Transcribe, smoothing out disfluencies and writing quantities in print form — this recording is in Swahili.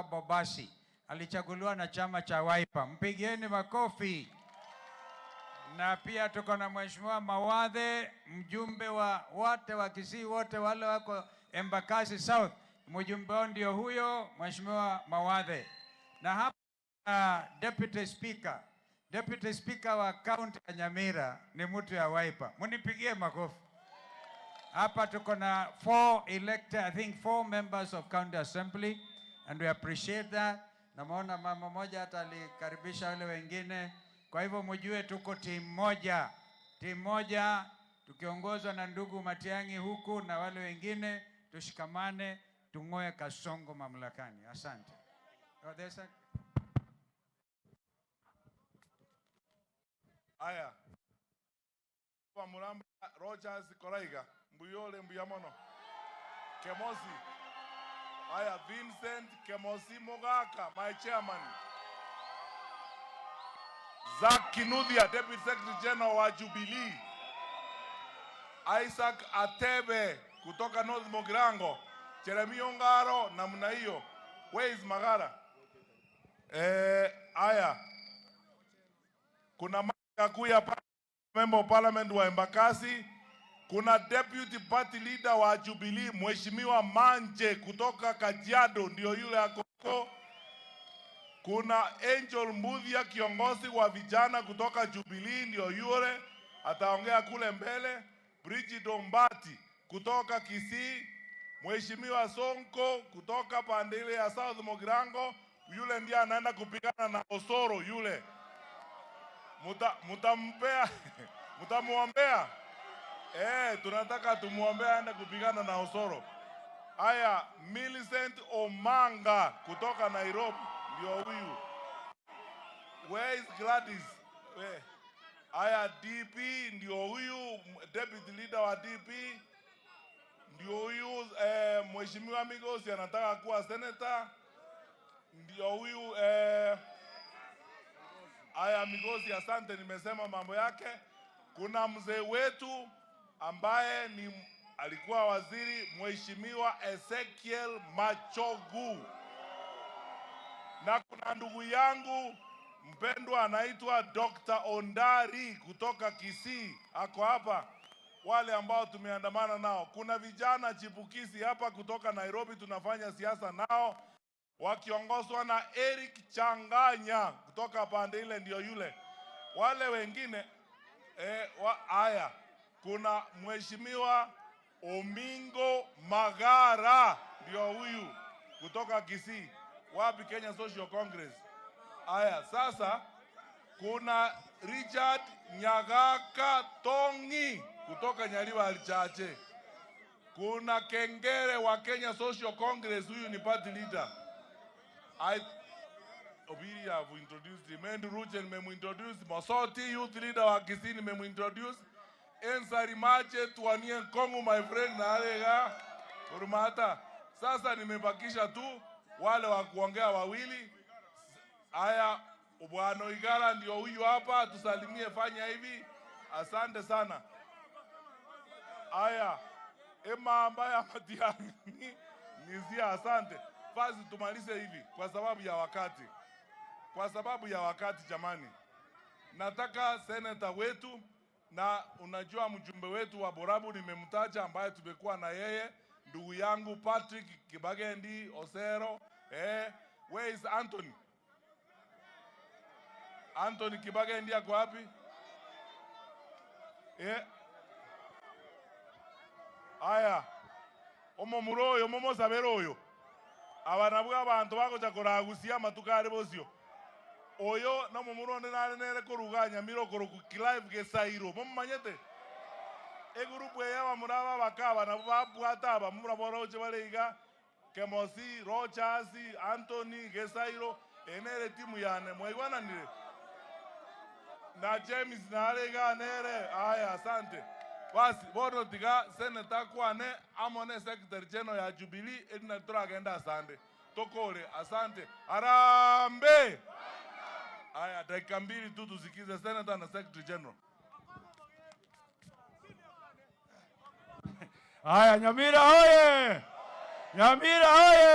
kutoka Bobasi, alichaguliwa na chama cha Wiper. Mpigieni makofi. Na pia tuko na Mheshimiwa Mawathe, mjumbe wa wote wa Kisii wote wale wako Embakasi South, mjumbe wao ndio huyo Mheshimiwa Mawathe. Na hapa Deputy Speaker, Deputy Speaker wa kaunti ya Nyamira ni mtu ya Wiper. Munipigie makofi. Hapa tuko na four elected, I think four members of county assembly, and we appreciate that. Namuona mama moja hata alikaribisha wale wengine. Kwa hivyo mjue tuko timu moja, timu moja tukiongozwa na ndugu Matiang'i huku na wale wengine, tushikamane, tung'oe Kasongo mamlakani. Asante. Oh, there's a... Aya. Kwa Muramba Rogers Koraiga, Mbuyole Mbuyamono. Kemosi. Aya, Vincent Kemosi Mogaka, my chairman. Zack Kinuthia, Deputy Secretary General wa Jubilee. Isaac Atebe kutoka North Mugirango. Jeremy Ongaro namna hiyo. Where is Magara? Aya. Kuna Kakuya, Member of Parliament wa Embakasi. Kuna Deputy Party Leader wa Jubilee Mheshimiwa Manje kutoka Kajiado, ndio yule akoko. Kuna Angel Mbuthia, kiongozi wa vijana kutoka Jubilee, ndio yule ataongea kule mbele. Bridget Ombati kutoka Kisii, Mheshimiwa Sonko kutoka pande ile ya South Mugirango, yule ndiye anaenda kupigana na Osoro yule. Mutampea mutamuombea. Tunataka tumuombea aende kupigana na Osoro. Aya, Millicent Omanga kutoka Nairobi ndio huyu. Where is Gladys? Where? Aya, DP ndio huyu, deputy leader wa DP ndio huyu. Mheshimiwa Migosi anataka kuwa senator ndio huyu. Aya, Migosi, asante, nimesema mambo yake. Kuna mzee wetu ambaye ni alikuwa waziri, Mheshimiwa Ezekiel Machogu, na kuna ndugu yangu mpendwa anaitwa Dr. Ondari kutoka Kisii, ako hapa. Wale ambao tumeandamana nao, kuna vijana chipukizi hapa kutoka Nairobi, tunafanya siasa nao wakiongozwa na Eric Changanya kutoka pande ile, ndio yule. Wale wengine haya, kuna Mheshimiwa Omingo Magara ndio huyu kutoka Kisii, wapi Kenya Social Congress. Haya, sasa kuna Richard Nyagaka Tongi kutoka Nyaliwa Alichache. Kuna Kengere wa Kenya Social Congress, huyu ni party leader. I Obiri have introduced him. Andrew Ruche nimemuintroduce. Mosoti youth leader wa Kisii nimemuintroduce. Ensari Mache tuanie Kongo my friend na alega Kurumata. Sasa nimebakisha tu wale wa kuongea wawili. Haya, Bwana Igara ndio huyu hapa, tusalimie, fanya hivi. Asante sana. Haya, Emma ambaye amatiani nizia, asante. Basi tumalize hivi kwa sababu ya wakati, kwa sababu ya wakati jamani. Nataka seneta wetu na unajua mjumbe wetu wa Borabu nimemtaja, ambaye tumekuwa na yeye, ndugu yangu Patrick Kibagendi Osero. Where is Anthony? Anthony Kibagendi ako wapi? Aya, omomura oyo momosabere oyo aba nabwo abanto bagocha koragusia amatuko are bosio oyo nomomura onde nare nere koruga Nyamira okoroku Clive Gesairo momomanyete egurupu eye abamura aba abaka nabo babwata aba mura boroche bare iga Kemosi Rochas Anthony Gesairo enere timu yane mwaigwananire na James nare iga nere. Aya, asante. Basi bono tiga senator kwane amone secretary general ya Jubilee erina turagenda. Asante tokore, asante. Arambe. Aya, dakika mbili tu tusikize senator na secretary general. Haya, Nyamira hoye! Nyamira hoye!